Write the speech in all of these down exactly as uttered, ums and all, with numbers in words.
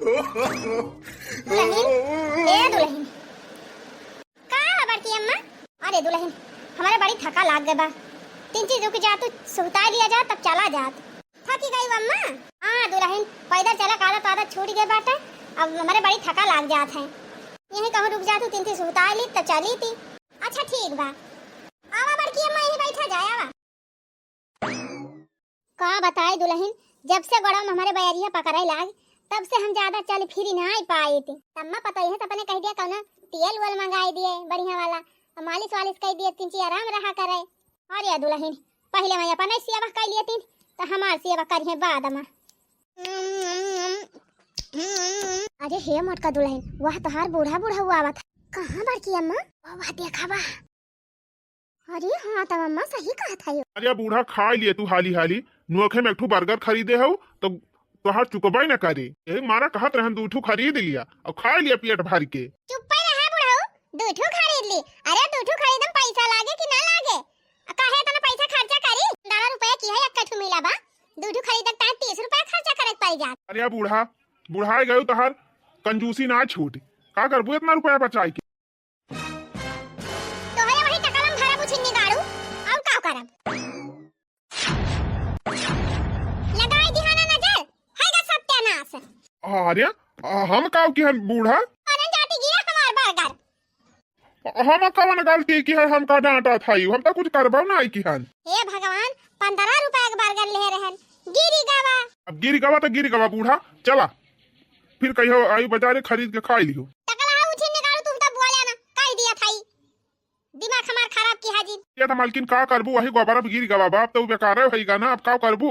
दुलहिन, ए दुलहिन, का है बड़की अम्मा? अरे दुलहिन, हमरे बड़ी थका लाग गए बा। तीन चीज रुक जा, तू सुहता लिया जा, तब चला जात। थकी गई अम्मा? हाँ दुलहिन, पैदल चला के आदत आदत छूट गए बाटे। अब हमरे बड़ी थका लाग जात है। यहीं कहूँ रुक जा तू, तीन चीज सुहता ली तब चली थी। अच्छा ठीक बा, आवा बड़की अम्मा, यहीं बैठा जाए, आवा। का बताई दुलहिन, जब से गोड़वा में हमरे बयरिया पकड़े लाग, तब से हम ज्यादा चल फिरी नाहीं पाइत। तम्मा पतोहिया से अपने कहि दिया कउनो तेल वेल मंगाइ दिए बढ़िया वाला, अउर मालिस वालिस कइ दिए, तिनची आराम रहा करे। अरे दुलहिन, पहिले मैं अपने सेवा कइ लिए तीन, त हमार सेवा करिहे बाद में। अरे हे मोटका दुलहिन, वह तोहार बूढ़ा बुढ़ऊ आवत है। कहाँ बड़की अम्मा? वह देखा बा। अरे हाँ, तब अम्मा सही कहत है। अरे बूढ़ा, खाइ लिए तू हाली हाली, नोखे में एक ठो burger खरीदे हऊ, तो तोहार चुकबे न करे। यही मारा कहत रहन, दू ठो खरीद लिया अउर खाइ लिया पेट भर के। चुप्पे रहा बुढ़ऊ, दू ठो खरीद ली। अरे दू ठो खरीदम, पैसा लागे कि ना लागे? आ काहे इतना पैसा खर्चा करी? पंद्रह रुपया की है, एक ठो मिला बा, दू ठो खरीदक ताई तीस रुपया खर्चा करे के पड़ जात। अरे बूढ़ा, बुढ़ाए गयो, तोहार कंजूसी ना छूटी। का करबू इतना रुपया बचाई के? तोहरे वही टकलम भरा बुझिन निगाड़ू, अउर का करब? लगाई दिहाना नजर, है गा सत्यानाश। अरे, हम का किहन बूढ़ा? अरे जाति गिरा हमार burger। हम कवन गलती किहन, हमका डांटत हई, हम तो कुछ करबो नाहीं किहन। हे भगवान, पंद्रह रुपया के burger ले रहन, गिरी गवा। अब गिरी गवा तो गिरी गवा बूढ़ा, चला। फिर कहियो आई बाजारे खरीद के खाइ लिहो। टकला उठी निकालू, तुम तो बोले ना, कह दिया था ई। दिमाग हमार खराब किहा जी। ये तो मालकिन का करबू, वही गोबरब गिर गवा बाप, तो बेकार होइगा ना, अब का करबू?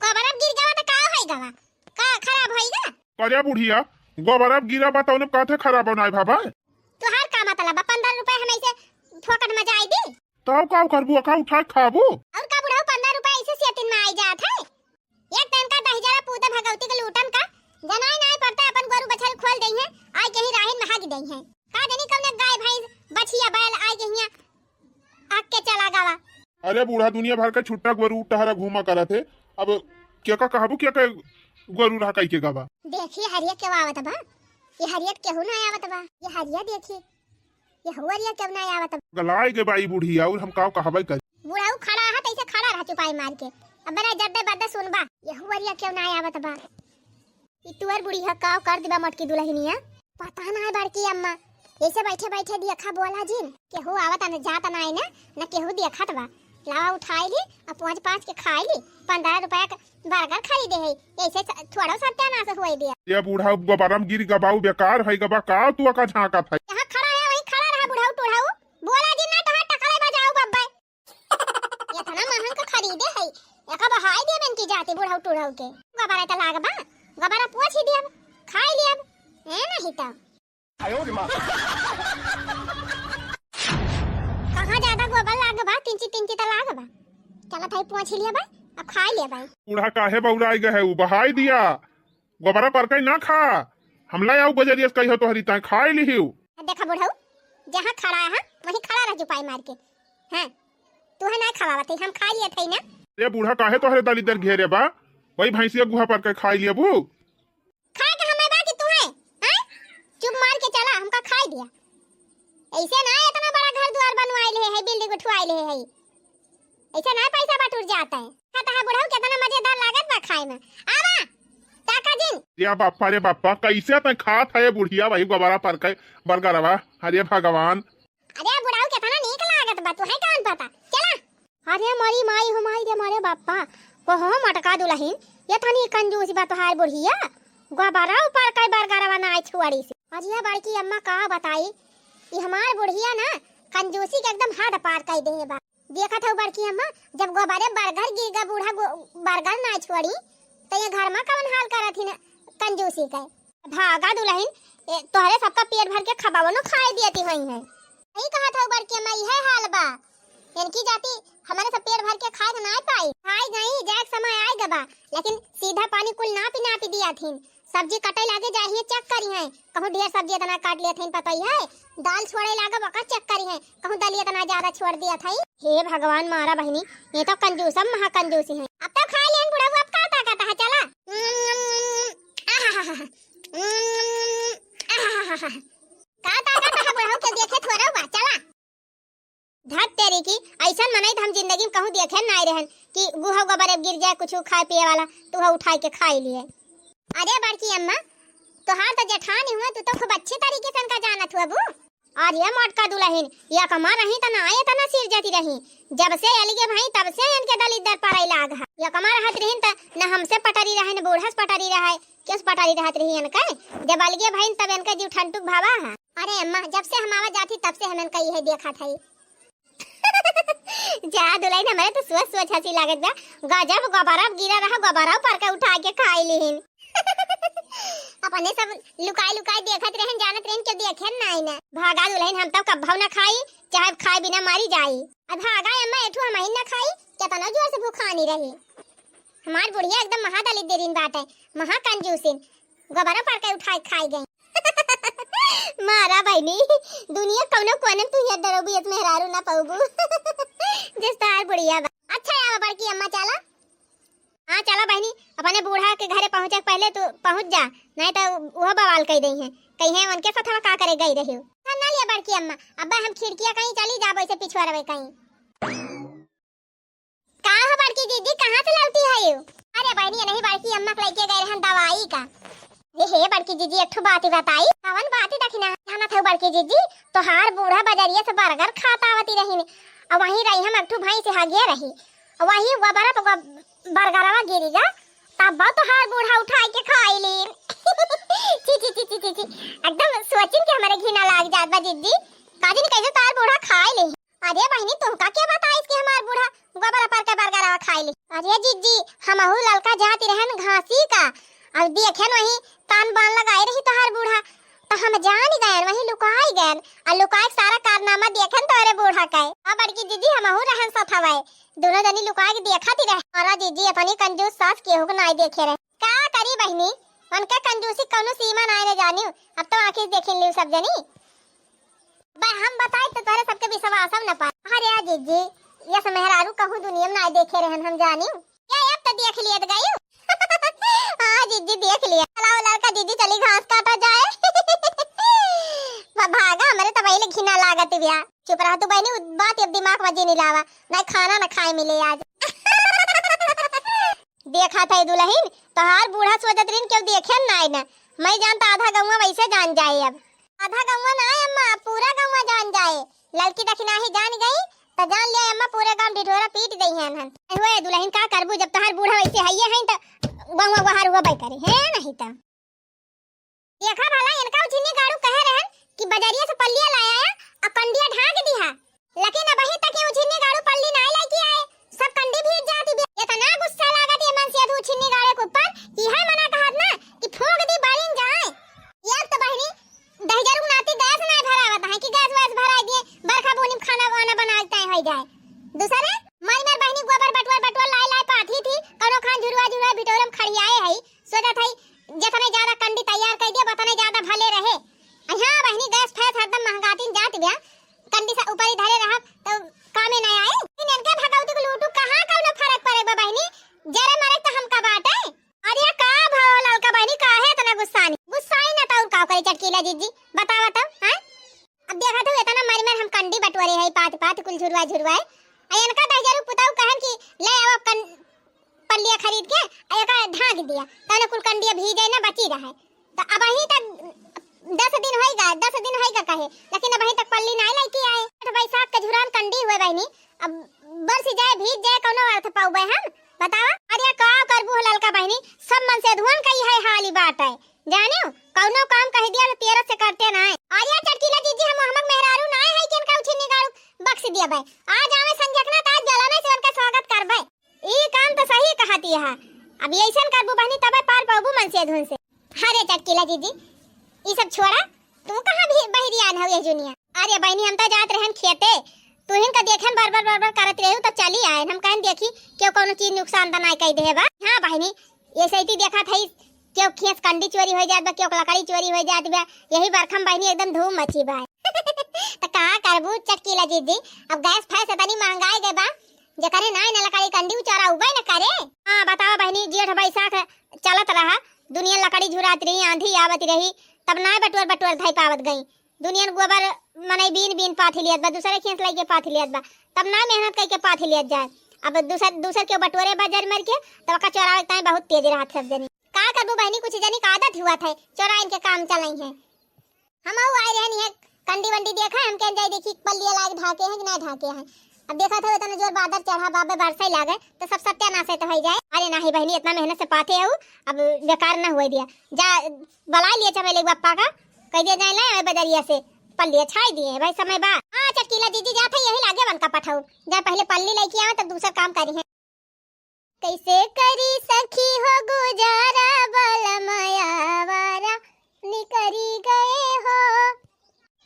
गोबरब गिर गवा तो का होइगा? का खराब होइगा? करे बुढ़िया, गोबरब गिरा बा, तौने कहते खराब बनाए भाबा। तोहार का मतलब बा? पंद्रह रुपया हम ऐसे फोकट में जाए दी? तब का करबू, का उठा के खाबू? और का बुढ़ऊ, पंद्रह रुपया ऐसे सेटिन में आई जात है। एक दिन का दहिजरा पूते भगवती के लूटन का, जनाई नाई पड़ता, अपन गोरू बछरू खोल देइहें, आई कहीं राहिन में हागि देइहें। का जनी कौने गाय भैंस, बछिया बैल आई कहीं आग के चला गवा। अरे बूढ़ा, दुनिया भर के छुट्टा गोरू टहरा घूमा करत है, अब के का कहबू, के का गोरू रहा कई के गवा। देखी हरिया के आवत बा, ये हरिया केहू ना आवत बा, ये हरिया देखी। ये हुआरिया क्यों ना आवत? गलाए गे बाई बुढ़िया, और हम काव कहबे करी। बुढ़ऊ खड़ा है, तैसे खड़ा रहा चुपाई मार के। अब बड़ा जद्दे बद्दे सुनबा। ये हुआरिया क्यों ना आवत बा? ई तुअर बुढ़िया काव कर दिबा मोटकी दुलहिनिया। पता ना है बड़की अम्मा, ऐसे बैठे बैठे देखा बोला जिन। केहू आवत न जात ना है ना, न केहू देखत बा। लावा उठाई ली, अब पहुँच पाँच के खाई ली। पंद्रह रुपया के burger खरीदे है, ऐसे स-, थोड़ा सत्यानाश होई दिया। ये बूढ़ा गोबरम गिर गबाऊ बेकार है गबा का तू का झांकत है? जहाँ खड़ा है वहीं खड़ा रहा बुढ़ऊ टुढ़ऊ, बोला जिन ना तोहार टकले बजाऊ बब्बे। इतना महंग का खरीदे है, एका बहाई देबन की जाती बुढ़ऊ टुढ़ऊ के। गोबरा त लाग बा, गोबरा पोछ ही दियब, खाई लियब, ए नहीं त। कहाँ ज्यादा गोबर लाग बा, तिंची तिंची त लाग बा। चला भाई पोछ लिया बा, अब खाई लिया भाई। बूढ़ा काहे बौराई गए है, उ बहाई दिया। गोबरा पर कहीं ना खा, हमला आऊ बजरिया से कही हो तोहरी ताई खाई लिहियो। देखा बुढ़ऊ, जहाँ खड़ा है वहीं खड़ा रह चुपाई मार के। हाँ, तू है ना खवावत है, हम खा लिए थे ना। ए बूढ़ा काहे तोहरे दलिदर घेरे बा, वही भैंसिया गुहा पर के खाई लियबू। खाए के हमें बा कि तू है? हैं? चुप मार के चला, हमका खाए दिया। ऐसे ना इतना बड़ा घर दुआर बनवाए ले है, building उठवाए ले है। ऐसे ना पैसा बटुर जाता है। खाता है बुढ़ऊ, कितना मजेदार लागत बा खाए में। आवा, ताका जिन। या बापा रे बापा, कैसे तै खात है बुढ़िया वही गोबरा पर के burger बा? अरे भगवान। अरे बुढ़ऊ, कितना नीक लागत बा, तू है कौन पता? चला। अरे मोरी माई हो माई रे मोरे बापा, कहो मोटका दुलहिन, ये तनी कंजूस बा तोहार बुढ़िया, गोबरा ऊपर के burger बनाए छुअड़ी से। अरे बड़की अम्मा का बताई, ई हमार बुढ़िया ना कंजूसी के एकदम हद पार कर दे बा। देखत हऊ बड़की अम्मा, जब गोबरे burger गिर गा बूढ़ा गो-, burger ना छुअड़ी, तो ये घर में कवन हाल करत ही ना कंजूसी के। भागा दुलहिन, ए, तोहरे सबका पेट भर के खबावनो खाए दियती होई है। सही कहत हऊ बड़की अम्मा, इहे हाल बा। इनकी जाति हमारे सब पेट भर के खाए के नाय पाई। खाए गई, जाए के समय आए गबा, लेकिन सीधा पानी कुल नापी नापी दिया थीन। सब्जी कटे लागे जाहिए check करी हैं, कहूँ ढेर सब्जी इतना काट लिया थीन पतई है, दाल छोड़े लागे ओकर check करी हैं, कहूँ दलिया इतना ज्यादा छोड़ दिया था। हे भगवान मारा बहिनी, ये तो कंजूसम महा कंजूसी है। अब तो खा लियन बुढ़ऊ, अब का ताकत है, चला। आहाहाहा। देखे नाई रहन कि गुहा गोबर अब गिर जाए कुछ खाए पिए वाला, तो उहा उठाए के खाई लिए। अरे बड़की अम्मा, तोहार तो जेठानी हुआ, तू तो खूब अच्छे तरीके से इनका जानत हुआ बू। अरे मोटका दुलहिन, यकमा रही त ना आए तना सिर जती रही। जब से अलगे भई तब से इनके दलिद्दर पड़े लाग है। यकमा रहत रही त न हमसे पटरी रहे, न बूढ़ा से पटरी रहे, केस पटरी रहत रही इनके। जब अलगे भई तब इनके जीव ठंडुक भावा है। अरे अम्मा, जब से हम आवा जाती तब से हम इनका यही देखा था। जा दुलहिन, हमरे तो सोच सोच हंसी लागत बा। गजब गोबरब गिरा रहा, गोबरब पर के उठा के खाई लिहिन। अपने सब लुकाई लुकाई देखत रहन, जानत रहन कि देखे ना आई ना। भागा दुलहिन, हम तब कब्भौ ना खाई, चाहे खाए बिना मारी जाई। अब भागा अम्मा, एठू हम ही ना खाई, केतना जोर से भुखानी रही। हमार बुढ़िया एकदम महा दलिद्दरिन बाटे, महा कंजूसिन। गोबरा पर के उठाए खाई गई। मारा बहिनी, दुनिया कौनो कोने में तू ये डरोबू, ये मेहरारू ना पाऊबू। जिस तार बुढ़िया बा। अच्छा यार बड़की अम्मा, चला। हाँ चला बहिनी, अपने बूढ़ा के घरे पहुँचे के पहले तू पहुँच जा, नहीं तो वह बवाल कह दई है, कही है उनके साथ का करे गई रही हो। हाँ ना लिया बड़की अम्मा, अब हम खिड़किया कहीं चली जाबो, ऐसे पिछुआ रहे कहीं। का हो बड़की दीदी, कहाँ से लौटी है यू? अरे बहिनी, नहीं बड़की अम्मा के लेके गए रहन दवाई का। ए हे बड़की जीजी, एक ठो बात बताई। कवन बात दखिना? जानत हो बड़की जीजी, तोहार बूढ़ा बजरिया से बर्गर खात आवती रहिन, और वहीं रही हम एक ठो भैंस हगे रही, और वहीं गोबरा पे गो-, बर्गरवा गिरी गा, तब तोहार बूढ़ा उठाई के खाई लीन। ची, ची, ची, ची, ची, ची। एकदम सोचिन के हमरे घिना लाग जात बा जीजी। का जानी कैसे तोहार बूढ़ा खाई ली। अरे बहिनी, तुमका के बताइस कि हमार बूढ़ा गोबर पर के बरगरवा खाई ली? अरे जीजी, हमहू ललका जाति रहन घासी का, अब देखेन वही तान बान लगाए रही तोहार बूढ़ा, तो हम जान गएन, वही लुकाई गएन, और लुकाए के सारा कारनामा देखेन तोरे बूढ़ा के। अब बड़की जीजी, हमहू रहन सथवे, दोनों जनी लुकाए के देखत ही रहे। अरे जीजी, इतनी कंजूस सास केहू के नाई देखे रहे। का करी बहिनी, उनके कंजूसी कौनो सीमा नाई न जानियो, अब तो आँखी से देखिन लियो सब जनी। बा, हम बताई तो तोहरे सबके विश्वास न पाए। अरे आ जीजी, यस मेहरारू कहूँ दुनिया में ना देखे रहन हम जानी। क्या अब तो देख लियत गई? हाँ जीजी, देख लिया। चलाओ लड़का, जीजी चली घास काटा जाए। बा, भागा, हमरे तो वही घिना लागत बिया। चुप रह तू बहिनी, उ बात अब दिमाग में जिनी लावा, ना खाना ना खाए मिले आज। देखा था दुलहिन, तोहार बूढ़ा सोचत रहिन केहू देखे ना आए ना। मैं जानता आधा गौवा वैसे जान जाए अब। आधा गौवा ना आए अम्मा, पूरा गौवा जान जाए। ललकी दखिनाही जान गई तो जान लिया अम्मा, पूरे गांव ढिढोरा पीट दई है हन। हुए दुलहिन का करबू, जब तोहार बूढ़ा वैसे हइये हैं तो गौवा वहार हुआ करे है नहीं तो। देखा भला, इनका उझिन्नी गाड़ू कहे रहन कि बजरिया से पल्लिया लाया आ कंडिया ढांक दिहा, लेकिन अबही तक ये उझिन्नी गाड़ू पल्ली नाय लाइके आए, सब कंडी भीज जाती बे। इतना गुस्सा लागत ये मनसेधू उझिन्नी गाड़े के ऊपर कि है मना कहत ना कि फूंक दी, बलिन जाए। एक तो बहिनी दहिजरू के नाती गैस नाय भरावत है कि गैस वैस भरा दिए, बरखा बूनी में खाना वाना बना देते हो जाए। दूसरे मर मर बहिनी गोबर बटुआ बटुआ लाए लाए पाथी थी, कौनो खान झुरवा झुरवा बिटोरे में खड़ियाए है, सोचत है, जितने ज्यादा कंडी तैयार कर दिया, उतने ज्यादा भले रहे। अ हाँ बहिनी, गैस फैस हरदम महंगातीन जात गया, कंडी से ऊपर ही धरे रहब, तो कामे नहीं आए। लेकिन इनके भगवती के लूटू कहाँ कौनो फर्क पड़े बा बहिनी, जरे मरे तो हमका बाटे। अरे का भाव ललका बहिनी, काहे इतना गुस्सानी? गुस्साई ना तो और का करे चटकीला जीजी, बतावा तो, हैं? अब देखा तो इतना मर मर हम कंडी बटोरे है, पात पात कुल झुरवा झुरवा है। आ इनका दहिजरू पुताऊ कहन कि ले आओ कन-, पल्लिया खरीद के आ एका ढांक दिया, तने कुल कंडिया भीजे ना बची रहे। तो अबही तक दस दिन होइगा, दस दिन होइगा कहे, लेकिन अबही तक पल्ली नाय लाइके आए। तो बैसाख के झुरान कंडी हुए बहिनी, अब बरस जाए भीज जाए कौनो अर्थ पाउबे हम, बतावा। अरे का करबू हो ललका बहिनी, सब मनसेधुअन का इहे हाली बाटे, जानियो कौनो काम कह दिया तो तेरह से करते ना है। अरे चटकीला जीजी, हम हमक मेहरारू ना है कि इनका उछिन्नी गाड़ू बख्श दिया भाई, आज आवे संझकना तो आज बेलना से उनका स्वागत करबे। ई काम तो सही कहती है। अब ऐसन करबू बहनी तबे पार पाबू मनसेधुन से। अरे चटकीला जीजी, ई सब छोड़ा, तू कहाँ भी बहरी आन हो ये जुनिया? अरे बहनी, हम तो जात रहन खेते, तू हिन का देखेन बरबर बरबर करत रहू तो चली आएन। हम कहन देखी क्यों कौनो चीज नुकसान तो नाय कई देहे बा। हाँ बहनी, ये सैती देखा थई क्यों खेत कंडी चोरी हो जात बा, क्यों लकड़ी चोरी हो जात बा, यही बरखा में बहनी एकदम धूम मची बा। तो का करबू चटकीला जीजी, अब गैस फैस इतनी महंगाई गए बा, जेकरे नाय न लकड़ी कंडी उ चोराउबे न करे। हाँ, बतावा बहिनी, जेठ बैसाख चलत रहा, दुनिया लकड़ी झुरात रही, आंधी आवत रही, तब नाय बटुअर बटुअर धई पावत गई। दुनिया गोबर मनई बीन बीन पाथी लियत बा, दूसरे खेत लइके पाथी लियत बा, तब नाय मेहनत कइके पाथी लियत जाए। अब दूसर, दूसर के बटोरे बा जर मर के, तब ओका चोरावे के ताई बहुत तेज रहत सब जनी। का करबू बहिनी, कुछ जनी का आदत हुआ था, चोराइन के काम चलाई है। हम आए रहनी है कंडी वंडी देखा, हम कहन जाए देखी पल्लिया लाग ढाके हैं कि ना ढाके हैं। अब देखा था इतना जोर बादल चढ़ा बाबे बरसाई लागे तो सब सत्यानाश है तो हो जाए। अरे नाही बहिनी, इतना मेहनत से पाते हो, अब बेकार ना हुए दिया। जा बला लिया चमेली के बप्पा का, कह दिया जाए ले आवे बजरिया से पल्लिया छाई दिए भाई समय बा। हाँ चटकीला जीजी जात है यही लागे वन का पठाऊ, जा पहले पल्ली लेके आवे तब दूसर काम करी है। कैसे करी सखी हो गुजारा, बलम आवारा निकरी गए हो।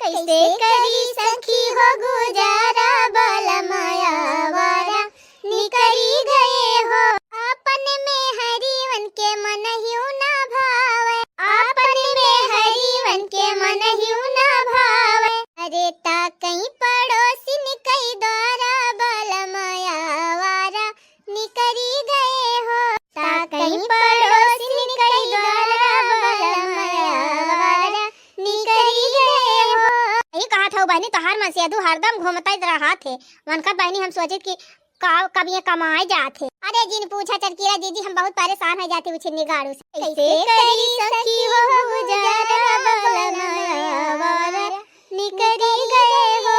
कैसे करी सखी हो गुजारा, बलम आवारा निकरी गए हो। आपन में हरिवन के मन हिउ ना भावे, आपन में हरिवन के मन हिउ ना भावे। अरे ता कहीं पड़ोसिन कई द्वारा, बलम आवारा निकरी गए हो, ता कहीं पड़ोसिन कई द्वारा बलम आवारा निकरी गए हो। यही कहा था बहनी, तोहार मनसेधू हरदम घूमत रहत है। वनकर बहनी हम सोचित कि का, कब ये कमाए जात है। अरे जिन पूछा चटकीला जीजी, हम बहुत परेशान हो जाते उछिन्नी गाड़ू से। कैसे करी सखी हो गुजारा, बलम आवारा निकरी गए हो।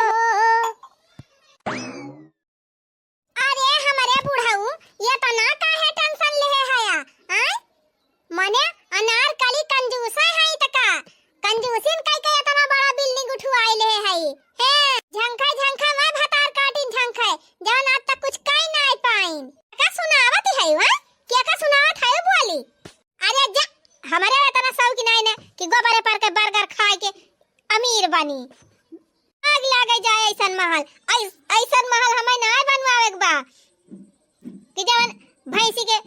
अरे हमरे बुढ़ऊ, ये तना काहे tension लेहे हया, आय? मने अनारकली कंजूसा है त का? कंजूसिन कई के इतना बड़ा building उठवाई लेहे है। हे, झंखा झंखा मैं भतार काटिन झंखा, जौन आज तक कुछ कई नाई पाइन। का सुनावत है, हाँ? के का सुनावत है बोली? अरे जा, हमरे इतना शौक नाई ना कि गोबरे पर के burger खाए के अमीर बनी। आग लागे जाए ऐसन महल, ऐस-, ऐसन महल हमें ना बनवावे के बा कि जवन भैंसी के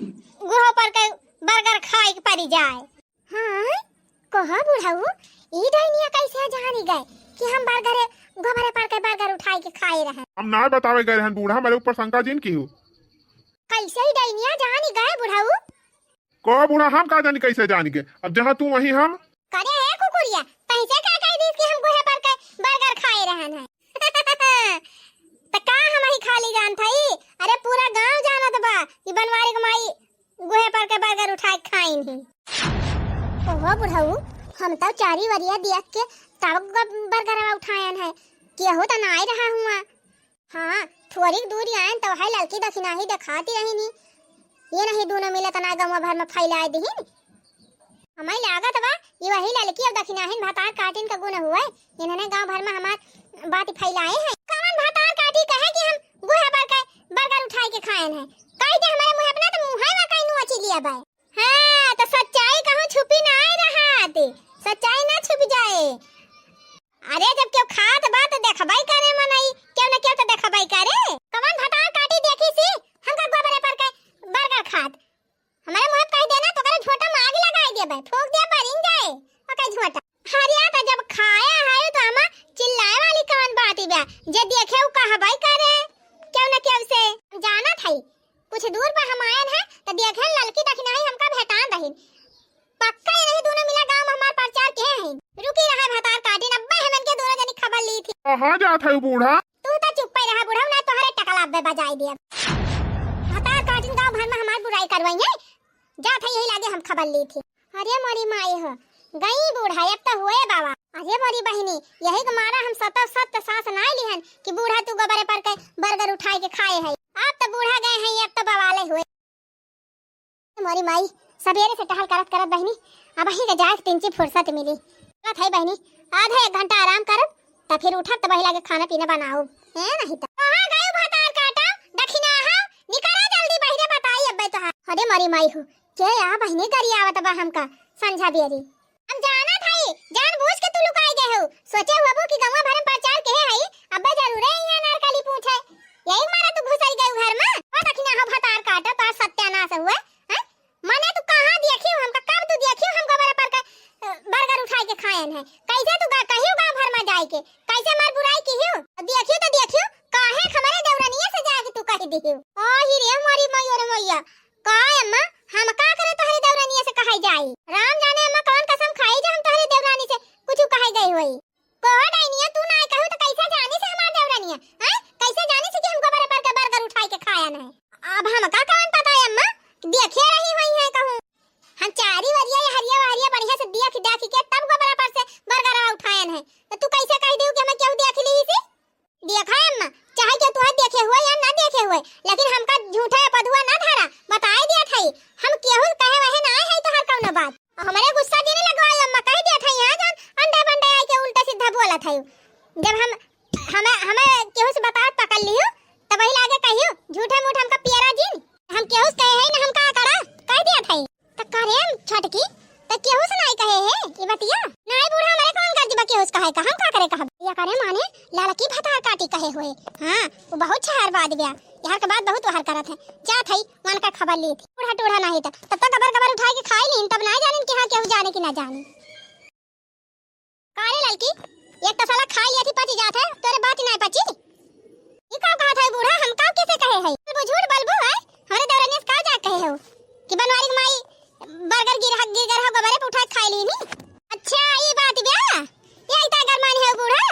गोह पर के burger खाए के पड़ी जाए। हाँ, कहा बुढ़ऊ, ई डैनिया कैसे जानी गए कि हम burger, गोबरे पर के burger उठाए के खाए रहे? हम ना बतावे गए रहन बूढ़ा, हमारे ऊपर शंका जिन की हो। कैसे ई डैनिया जानी गए बुढ़ऊ? कहो बूढ़ा, हम का जानी कैसे जान के? अब जहाँ तू वहीं हम। करे हे कुकुरिया, तैसे का कह दीस कि हम गोहे पर के burger खाए रहन है? त का हम ही खाली जानत हई? अरे पूरा गांव जानत बा कि बनवारी के माई गोहे पर के burger उठाए खाइन ही। ओहो बुढ़ऊ, हम तो चारी वरिया दिया के तब ग-, burger उठायन है, केहू त ना आए रहा हुआ। हाँ, थोड़ी दूर आयन तो है ललकी दखिनाही देखाती रहिन ही। ये नहीं दोनों मिले तना गंवा भर में फैलाए दिहिन। हमें लागत बा, ये वही ललकी और दखिनाहिन भतार काटिन का गुण हुए, इन्होंने गांव भर में हमार बात फैलाए हैं। कवन भतार काटी कहे कि हम गोहे पर के burger उठाए के खायन है? कह दे हमारे मुँह अपना तो मुँह है कहीं नोची लिया बा। हाँ, तो सच्चाई कहूँ छुपी ना आए रहा, सच्चाई ना छुप जाए। अरे जब केहू खात बा त देखबई करे मनई, केहू न केहू त देखबई करे। कवन भतार काटी देखी सी हमका गोबरे पर के burger खात? हमरे मुँह पे कह देना तो करे झोंटा में आग लगाई देबे, फूंक दिया बरिन जाए ओकर झोंटा। हरिया त जब खाया है तो अम्मा चिल्लाए वाली कवन बात बा? जे देखे उ कहबई करे केहू न केहू से। हम जानत हई कुछ दूर पर हम आयन है त देखे ललकी दखिनाही हमका भेटान रहिन। पक्का ये नहीं दोनों मिला गांव में हमार प्रचार के हैं। रुकी रहा भतार काटिन, अब्बे हमन के दोनों जनी खबर ली थी। कहाँ जात है बूढ़ा? तू तो चुप्पे रहा बुढ़ऊ, ना तोहरे टकला अब्बे बजाई दिया। भतार काटिन गांव भर में हमार बुराई करवाई है, जात है यही लागे हम खबर ली थी। अरे मोरी माई हो, गई बूढ़ा, अब तो हुए बाबा। अरे मोरी बहिनी, यही के मारा हम सतव सत्य सास नाय लिहन कि बूढ़ा तू गोबरे पर के burger उठाए के खाए है। अब तो बूढ़ा गए हैं, अब तो बवाले हुए। मोरी माई, सबेरे से टहल करत करत बहिनी, अब ही के जाए के तिंची फुर्सत मिली। कहत है बहिनी, आधा एक घंटा आराम करब, त फिर उठब त वही लागे खाना पीना बनाओ। है नहीं त। कहाँ गयो भतार काटा, दखिनाहा, निकरा जल्दी बहिरे बताई अब्बे तोहार। अरे मोरी माई हो, के या बहिनी गरियावत बा हमका संझा बेरी? हम जानत हई, जानबूझ के तू लुकाई गए हो। सोचे हुआ कि गंवा भर में प्रचार के हई, अब्बे जरूरे यहाँ अनारकली पूछे। यही मारा तू घुसई गई घर में। ओ दखिनाहा भतार काटा, तोहार सत्यानाश हुए। हैं? मने तू कहाँ देखियो हमका, कब तू देखियो हम गोबरे पर के, अ, burger उठाए के खायन है? कैसे तू गा-, कहियो गाँव भर में जाए के? कैसे हमार बुराई किहियो? देखियो तो देखियो, काहे हमरे देवरनिया से जाके तू कह दिहियो? ओ ही रे मोरी मैया रे मैया, का अम्मा, हम का करे तोहरे देवरनिया से कहे जाई? राम जाने अम्मा कौन कसम खाई जो हम तोहरे देवरानी से कुछ कहे गई होई। कोहो डाइनिया, तू ना कहू तो कैसे जानी से हमार देवरनिया? हैं? कैसे जानी से कि हम गोबरे पर के burger उठाए के खायन है? थई। जब हम, हमें, हमें केहू से बतावत पकड़ लिहू, तब वही लागे कहियो, झूठे मूठ हमका पियरा जिन। हम केहू से कहे हई ना, हम का करा, कह दिया थई। त करे छोटकी, त केहू से नाई कहे है ई बतिया? नाई बूढ़ा, हमरे कौन गरज बा केहू से कहे का, हम का करे कहब? या करे माने ललकी भतार काटी कहे होए। हाँ, वो बहुत छहर बात बिया। यहाँ के बात बहुत बाहर करत है। जात हई, मान का खबर ली थी। बूढ़ा टूढ़ा नाई त, तब तक गबर गबर उठाए के खाई लीन, तब नाई जानिन कि हाँ केहू जाने कि ना जाने। का रे ललकी, एक तो साला खाई लिया थी पची जात है, तोरे बात ही नाई पची। ई का कहत है बूढ़ा, हम का कैसे कहे है? बोलबू झूठ बोलबू है? हमरे देवरनिया से का जा कहे हो कि बनवारी के माई बर्गर गिर, गिर गर हो गबरे पे उठा के खाई ली नी। अच्छा, ई बात बिया, ये इतना गरमानी है बूढ़ा,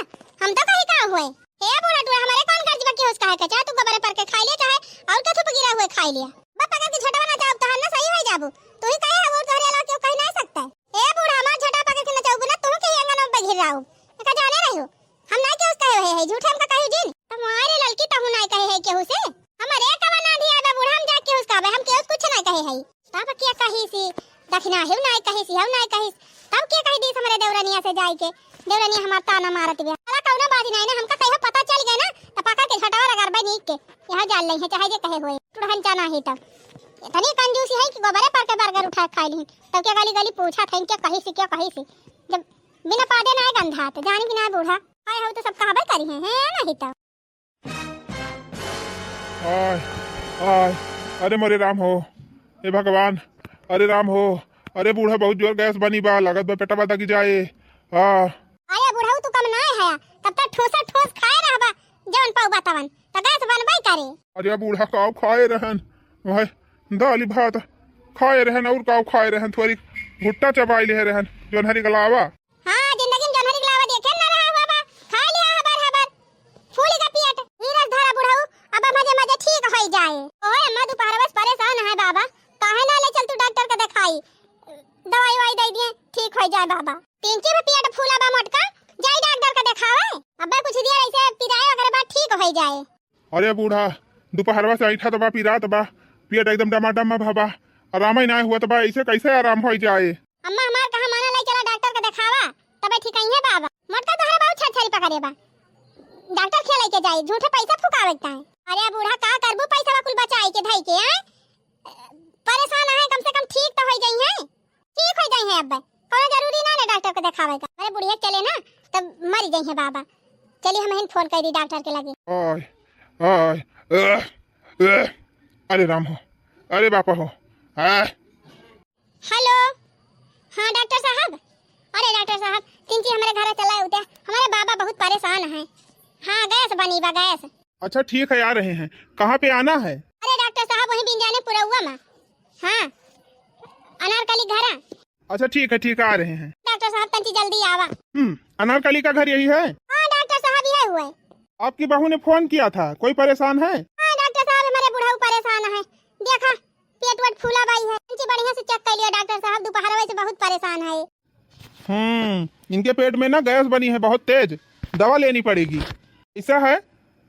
हम तो कहीं का हुए। हे बूढ़ा टूढ़ा, हमरे कौन गरज बा केहू से कहे के, चाहे तू गबरे पर के खाई लिया, चाहे और कथू पे गिरा हुए खाई लिया। बस पकड़ के झोटवा ना जाओ, तो हम ना सही हो जाबू। तू ही कहे है, वो तोहरे अलावा केहू कह नहीं सकता है। ए बूढ़ा, हमार झोटा पकड़ के नचउबू ना, तोहू के ही अंगन में बघिर रहू। एका जाने रहियो। हम नाई केहू से कहे है, है, झूठे हमका कहियो जिन। तब मारे ललकी तहू नाई कहे है केहू से। हमरे कवन आंधी आवे बूढ़ा, हम जा केहू से कहबे, हम केहू से कुछ नाई कहे है। तब के कही सी, दखिना हेउ नाई कही सी, हेउ नाई कही सी। तब के कही दीस हमरे देवरनिया से जाई के, देवरनिया हमार ताना मारत बिया। साला कौनो बात नाई ना, हमका कहियो पता चल गए ना, त पकड़ के झोटवा रगड़बे नीक के। यहाँ जान लई है, चाहे जे कहे होए, टुड़हन चाना ही तब। इतनी कंजूसी है कि गोबरे पर के बर्गर उठा के खाई ली। तब के गली गली पूछा था इनके कही सी, क्या कही सी। जब बिना पादे ना गंधा तो जानी कि ना बूढ़ा। आए हो तो सब कहबे करी हैं, हैं नहीं तो। आय, आय, अरे मोरे राम हो, हे भगवान, अरे राम हो, अरे बूढ़ा बहुत जोर गैस बनी बा, लागत बा पेटवा दगी जाए। आ। अरे बूढ़ऊ तू कम ना है, तब तक ठोसा ठोस खाए रहबा, जवन पौबा तवन, तो गैस बनबे करे। अरे बूढ़ा काव खाए रहन, वह दाली भात खाए रहन और काव खाए रहन, थोड़ी भुट्टा चबाई ले रहन, जोन्हरी के अलावा। हाँ, जिंदगी में जोन्हरी के अलावा देखे ना रहा बाबा, खा लिया हबर हबर, फूल का पियट, ई रस धरा बुढ़ऊ, अब मजे मजे ठीक होई जाए। ओए अम्मा, दोपहर बस परेशान है बाबा, काहे ना ले चल तू डॉक्टर के दिखाई, दवाई वाई दे दिए, ठीक होई जाए बाबा। पिंकी भी पियट फूला बा मोटका, जाई डॉक्टर के दिखावे, अबे कुछ दिया ऐसे पिराए वगैरह बा, ठीक होई जाए। अरे बूढ़ा, दोपहरवा से ऐठा तो बा, पिरात बा, पेट एकदम डमाडम में भबा, आराम ही ना हुआ तो बा, ऐसे कैसे आराम हो जाए? अम्मा हमार कहा माना, ले चला डॉक्टर के देखावा, तबे ठीक है बाबा। मोटका तोहरे बहुत छरछरी पकड़े बा, डॉक्टर के लेके जाई, झूठे पैसा फुकावे के ताई। अरे बूढ़ा का करबू, पैसा कुल बचाई के धई के, हैं? परेशान है, कम से कम ठीक तो हो जाई है। ठीक हो जाई है अब, कोनो जरूरी ना ना डॉक्टर के देखावे का। अरे बुढ़िया चले ना, तब मर जाई है बाबा। चली हम हिन फोन कर दी डॉक्टर के लगे। आय, आय, अह, अह, अरे राम हो, अरे बापा हो, आह। हेलो, हाँ डॉक्टर साहब, अरे डॉक्टर साहब, तिनची हमरे घर चला उठे, हमरे बाबा बहुत परेशान है। हाँ गैस बनी बा गैस। अच्छा ठीक है, आ रहे हैं। कहाँ पे आना है? अरे डॉक्टर साहब, वही बिंजाने पुरौआ में। हाँ, अनारकली घरा। अच्छा ठीक है, ठीक है, आ रहे हैं। डॉक्टर साहब, तंची जल्दी आवा। हम्म, अनारकली का घर यही है? हाँ डॉक्टर साहब, यही हुए। आपकी बहू ने फोन किया था, कोई परेशान है? हाँ डॉक्टर साहब, हमारे बुढ़ऊ परेशान है। देखा, पेट वेट फूला बाई है, तंची बढ़िया से चेक कर लिया डॉक्टर साहब, दोपहर से बहुत परेशान है। हम्म, इनके पेट में ना गैस बनी है बहुत तेज, दवा लेनी पड़ेगी। ऐसा है,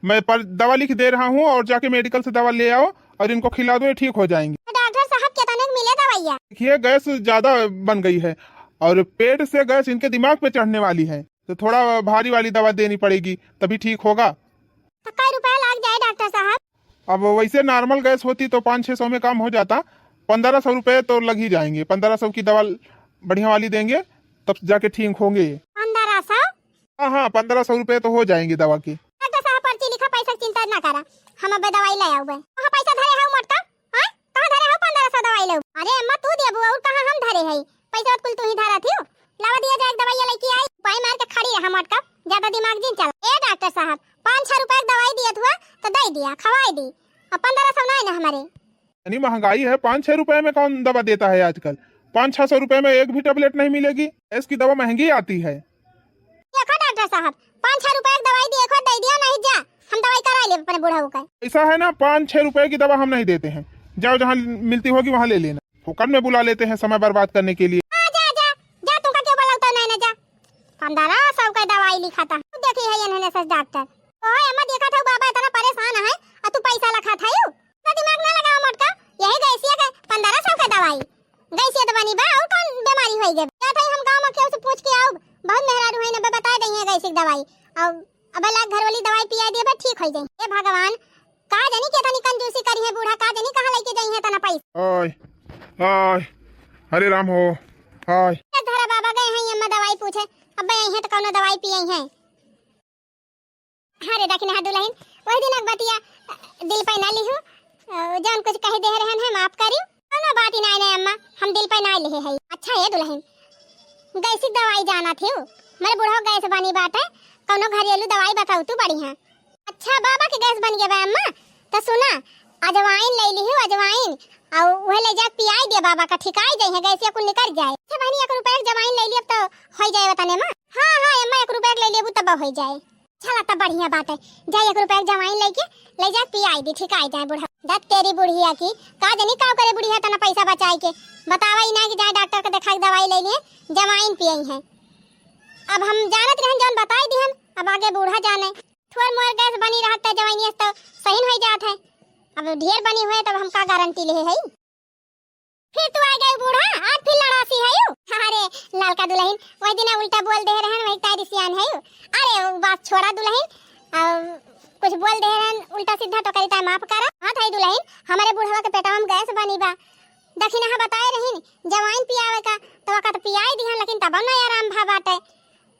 मैं पर दवा लिख दे रहा हूँ और जाके मेडिकल से दवा ले आओ और इनको खिला दो, ये ठीक हो जाएंगे। डॉक्टर साहब, कितने के मिले दवाइया? देखिए, गैस ज़्यादा बन गई है और पेट से गैस इनके दिमाग पे चढ़ने वाली है, तो थोड़ा भारी वाली दवा देनी पड़ेगी, तभी ठीक होगा। तो कै रुपया लाग जाए डॉक्टर साहब? अब वैसे नॉर्मल गैस होती तो पाँच छः सौ में काम हो जाता, पन्द्रह सौ रुपये तो लग ही जाएंगे। पन्द्रह सौ की दवा बढ़िया वाली देंगे, तब जाके ठीक होंगे। पन्द्रह सौ? हाँ हाँ, पन्द्रह सौ रुपये तो हो जाएंगे दवा की। डॉक्टर साहब, पर्ची लिखा, पैसा की चिंता ना करा, हम अब दवाई ले आउबे। कहाँ पैसा धरे हऊ मोटका? हाँ, कहाँ धरे हऊ पन्द्रह सौ दवाई ले? अरे अम्मा, तू देबू और कहाँ हम धरे हई? पैसा कुल तू ही धरा थियो। लावा दिया जाए, दवाई लेके आई। पाई मार के खड़ी रहा मोटका, ज्यादा दिमाग जिन चला। ए डॉक्टर साहब, पाँच छह रुपए की दवाई दियत हुआ तो दे दिया, खवाई दी, अब पन्द्रह सौ ना है ना हमारे। इतनी महंगाई है, पाँच छह रुपए में कौन दवा देता है आजकल? पाँच छह सौ रुपए में एक भी टेबलेट नहीं मिलेगी। इसकी दवा महंगी आती है। देखो डॉक्टर साहब, पाँच छह रुपए की दवाई दिए, एक बार दे दिया, नहीं जा, हम दवाई करा ले अपने बुढ़ऊ का। ऐसा है ना, पाँच छह रुपए की दवा हम नहीं देते हैं, जाओ जहाँ मिलती होगी वहाँ ले लेना। फोकट में बुला लेते हैं समय बर्बाद करने के लिए। आ, जा, जा, जा, तुमका क्यों बोला तो नहीं ना जा। पन्द्रह सौ का दवाई लिखा था। तू देखी है इन्होंने सच डॉक्टर। ओए अम्मा, देखा था बाबा इतना परेशान है, और तू पैसा लखा था यू। इतना दिमाग ना लगाओ मोटका, यही गैसिया के पन्द्रह सौ का दवाई। गैसिया तो बनी बा, और कौन बीमारी होई गई? क्या था हम गाँव में केहू से पूछ के आउब, बहुत मेहरारू है ना, बताए दइहैं गैस की दवाई। और अब लाग घर वाली दवाई पिया दिए, बस ठीक हो जाए। हे भगवान, का जानी केतनी कंजूसी करिहैं बूढ़ा, का जानी कहाँ लेके जइहैं इतना पैसा। आय, आय, हरे राम हो, आय। ए धरा बाबा गए हैं अम्मा दवाई पूछे, अब अइहैं तो कौनो दवाई पियइहैं। अरे देखी ना दुलहिन, वही दिन एक बतिया दिल पे ना लिहू, अ, जौन कुछ कही दे रहन है माफ करियो। कौनो बात ही नाई, नाई अम्मा, हम दिल पे नाई लिहे हई। अच्छा ए दुलहिन, गैस की दवाई जानत हियो, मोरे बुढ़ऊ गैस बनी बाटे, कौनो घरेलू दवाई बताऊ तू बढ़िया। अच्छा बाबा के गैस बन गया बा अम्मा, तो सुना, अजवाइन ले लिहू, अजवाइन, और वह ले जाके पियाई दिया बाबा का, ठिकाई जाए है, गैस या कुल निकल जाए। अच्छा बहनी, एक रुपया के जवाइन ले लिया तो हो जाए तने मा। हाँ हाँ अम्मा, एक रुपया के ले लिया तब हो जाए। चला तब बढ़िया बात है, जा एक रुपया के जवाइन लेके ले जा पियाई दी, ठिकाई जाए बुढ़ा। दत तेरी बुढ़िया की, का जानी का करे बुढ़िया तना पैसा बचाई के, बतावा ही ना कि जाए डॉक्टर के देखा के दवाई ले लिए, जवाइन पियई है। अब हम जानत रहन जौन बताई दिहन, अब आगे बूढ़ा जाने। थोड़ मोर गैस बनी रहत त जवाइन तो सही हो जात है, अब ढेर बनी हुए तब हम का गारंटी ले है। फिर तू आ गई बूढ़ा, आज फिर लड़ासी है यू। अरे ललका दुलहिन, वही दिन उल्टा बोल दे रहन, वही तारी सियान है यू। अरे वो बात छोड़ा दुलहिन, और कुछ बोल दे रहन उल्टा सीधा तो करी ताई माफ करा। हाँ ताई दुलहिन, हमारे बुढ़वा के पेटवा में गैस बनी बा। दखिनहा बताए रहीन जवाइन पियावे का, तो वका तो पियाई दिहन, लेकिन तब ना आराम भा बाटे।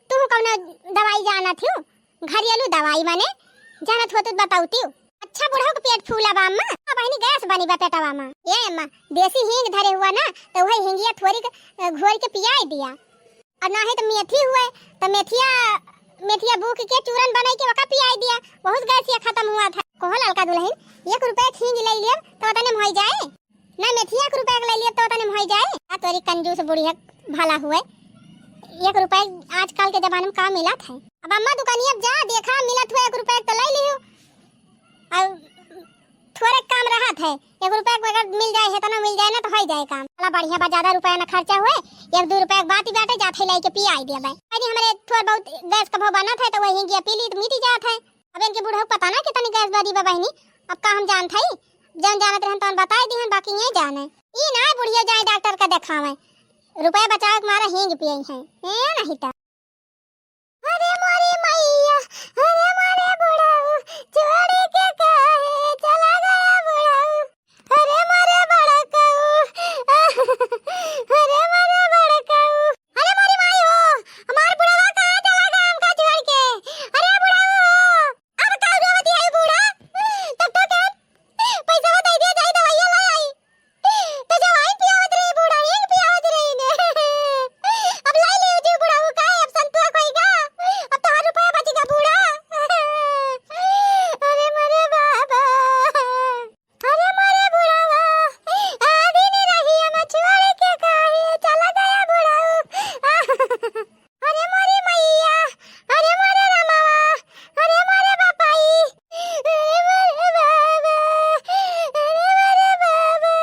तू कौनो दवाई जानत हियो? घरेलू दवाई माने जानत होतू त बताउतियो। अच्छा बुढ़ऊ के पेट फूला बा अम्मा, अब बहिनी गैस बनी बा पेटवा मा। ए अम्मा, देसी हींग धरे हुआ ना, तो वही हींगिया थोड़ी के, अ, घोर के पियाई दिया। और ना है तो मेथी हुए, तो मेथिया, मेथिया बूक के चूरन बनाई के वका पियाई दिया, बहुत गैस ये खत्म हुआ था। कहो ललका दुलहिन, एक रुपया के हींग ले लिया तो तने में हो जाए। ना मेथिया एक रुपया के ले लिया तो तने में हो जाए। आ तोरी कंजूस बुढ़िया भला हुए, एक रुपया आजकल के जमाने में का मिलत है। अब अम्मा दुकानिया जा देखा मिलत हुए एक रुपया तो ले लियो। अब थोड़े काम रहत है, एक रुपया के अगर मिल जाए है तो ना मिल जाए ना तो हो जाए काम। भला बढ़िया बा, ज्यादा रुपया ना खर्चा हुए, एक दो रुपया के बात ही बाटे, जात है लेके पियाई दिया भाई। अरे हमारे थोड़ा बहुत गैस का भाव बनत है तो वही हींगिया पी ली तो मिट जात है। अब इनके बुढ़ऊ पता ना कितनी गैस बनी बा बहिनी, अब का हम जानत हई, जौन जानत रहन तौन बताई दिहन, बाकी ये जाने। ई ना बुढ़िया जाए डॉक्टर का देखावे, रुपया बचावे के मारा हींग पियई है, ए नहीं ता। अरे मोरी मैया, अरे मोरे बुढ़ऊ, छोड़ के काहे चला गया बुढ़ऊ? अरे मोरे बड़कऊ, अरे मोरे बड़कऊ, अरे मोरी माई हो, हमार बुढ़वा कहाँ चला गया हमका छोड़ के? अरे बुढ़ऊ हो, अब का रोवत है बूढ़ा? तब तो कह, पैसा दे दिया, जाई दवाइया ले आई। तो जवाइन पियावत रही बूढ़ा, एक पियावत रही ने। अब लाई ले जी बुढ़ऊ, काहे अब संतुआ खोई गा? अब तोहार रुपया बची गा बूढ़ा। अरे मोरे बाबा। अरे मोरे बुढ़ावा, आ दिन रहिया में छोड़ के काहे चला गया बुढ़ऊ? अरे मोरी मैया, अरे मोरे रमवा, अरे मोरे बापाई, अरे मोरे बाबा, अरे मोरे बाबा।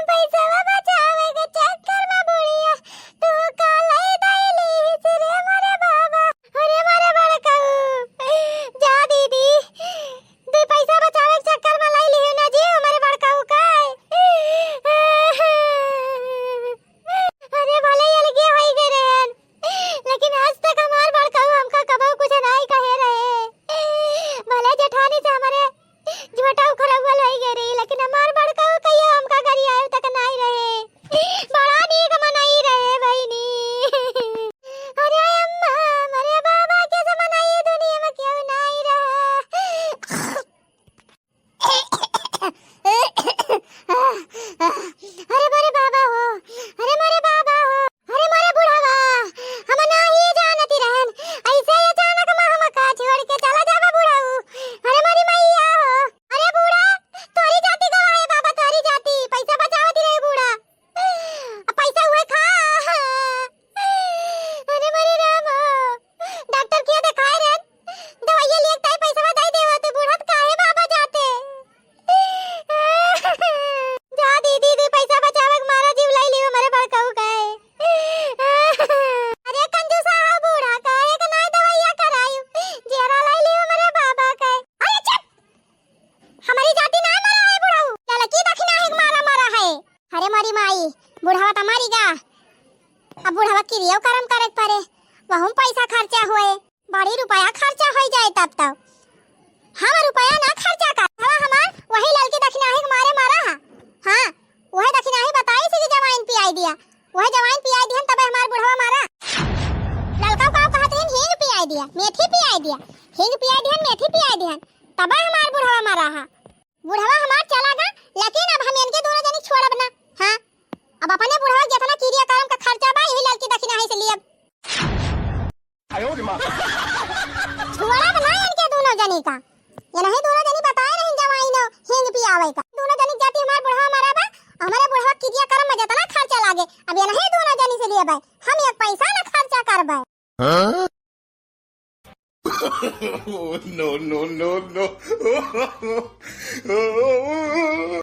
पैसवा बचावे के चक्कर में बुढ़िया तू का लई दइली रे मोरे बाबा। अरे मोरे बड़कऊ, जा दीदी, दू पैसा बचावे के चक्कर में लाई लियो ना जी, हमारे बड़कऊ का। अरे भले ही अलगे होई गए रहन, लेकिन आज तक हमार बड़कऊ हमका कबो कुछ नाई कहे रहे। भले जेठानी से हमारे झोटा उखरौल होई गए रही, लेकिन हमार बड़कऊ कहियो हमका गरियाए तक नाई रहे। बड़ा नीक मनई रहे बहिनी। अरे अम्मा, अरे बाबा, कैसे मनई दुनिया में क्यों नाई रहा? अरे मोरे बाबा हो, अरे मोरे बाबा हो, अरे मोरे बुढ़ावा, हम नाही जानती रहन, ऐसे अचानक में हमका छोड़ के चला जाबा बुढ़ऊ। अरे मोरी मैया हो, अरे बूढ़ा, तोरी जाति गवा है बाबा, तोरी जाति, पैसा बचावती रही बूढ़ा, अब पैसा हुए खा। अरे मोरे राम हो, डॉक्टर किया देखाए रे, दवाइया लिए ताई पैसा दे देवा तो बूढ़ा त काहे बाबा जाते। जा दीदी, दू पैसा बचावे के मारा जीव लाई लियो, मरे बड़कऊ गए। अरे कंजूसा हो बूढ़ा, काहे के नाई दवाइया करायु, जेरा लाई लियो मरे बाबा के। अरे चुप, हमारी जाति ना मरा है बुढ़ऊ, ललकी दखिना है मारा मरा है। अरे मोरी माई, बुढ़ावा त मरी गा। अब बुढ़वा किरियो करम करे के परे, वहू में पैसा खर्चा होए, बड़ी रुपया खर्चा होई जाए तब तो। हम रुपया ना खर्चा कर, हवा हमार वही ललकी दखिनाही के मारे मरा है। हाँ, वही दखिनाही बताई से कि जवाइन पियाई दिया, वही जवाइन पियाई दिहन तबे हमार बुढ़वा मरा। ललका का कहत रहिन, हींग पियाई दिया, मेथी पियाई दिया, हींग पियाई दिहन, मेथी पियाई दिहन, तबे हमार बुढ़वा मरा है। बुढ़वा हमार चला गा, लेकिन अब हम इनके दोनों जनी छोड़ब ना। हाँ, अब अपने बुढ़वा जितना किरिया करम का खर्चा बा, यही ललकी दखिनाही से लियब। छोड़ब ना इनके दोनों जनी का। ये नहीं दोनों जनी बताए रही जवाइन हींग पियावे का। दोनों जनी जाती हमार बुढ़वा मरा बा, हमारे बुढ़वा किरिया करम में जितना खर्चा लागे, अब ये नहीं दोनों जनी से लियब, हम एक पैसा ना खर्चा करबे। हाँ? Oh, no, no, no, no.